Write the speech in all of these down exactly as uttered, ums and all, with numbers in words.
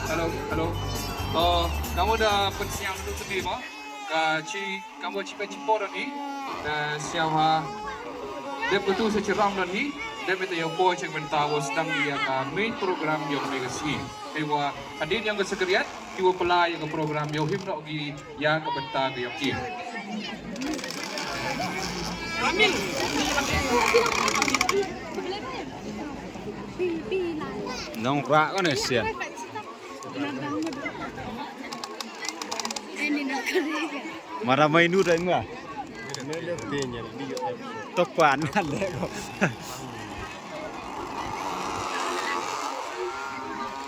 Hello, hello. To, kamwa da pynsiang du tni mo. Ka chi, kamwa chi ka chi por ni. Ka sñiawbha. Dep ka tu sa chi ram ni. Dep ita yow poi cheng bynta wow sdang ya ka main program yong ka sngi. Heiwa hadien yong ka Sakriat, ki wow pynlai ya ka program yow him noh ki ya ka bynta ka yong ki. Nong rak ko ne sian. Mara mai nu dai nga. Topan na le ko.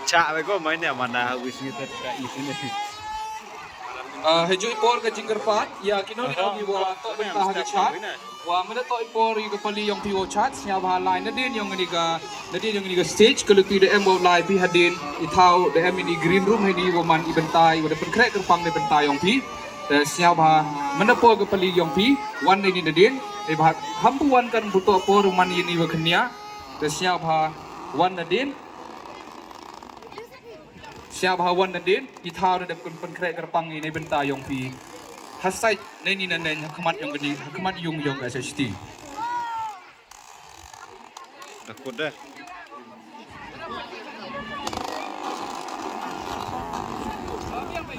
Cha we ko mai ne mana wis ni ta ka i sini. Ah, heijooh i por ka jingkyrpad, ya ki nongni nongni wa toh bynta ha ka chat. Wa mynta toh i por ya ka pali yong phi wow chat, sñiawbha lai nadien yong ini ka, nadien yong ini ka stage, ka luti da em wow lai phi hadien, i thaw da em ini green room heini wow man i bynta, i wa da pynkhreh kyrpang da bynta yong phi. Te sñiawbha, mynta por ka pali yong phi, wan ini nadien, te bha, ham pu wan kan pu toh por man ini wa khynnia, te sñiawbha, wan nadien. Sñiawbha wan nadien, i thaw da dep pynkhreh kyrpang ini bynta yong phi. Ha sait, neini naneiñ, ha khmat yong kani, ha khmat yung yong ka S H T. Takut dah.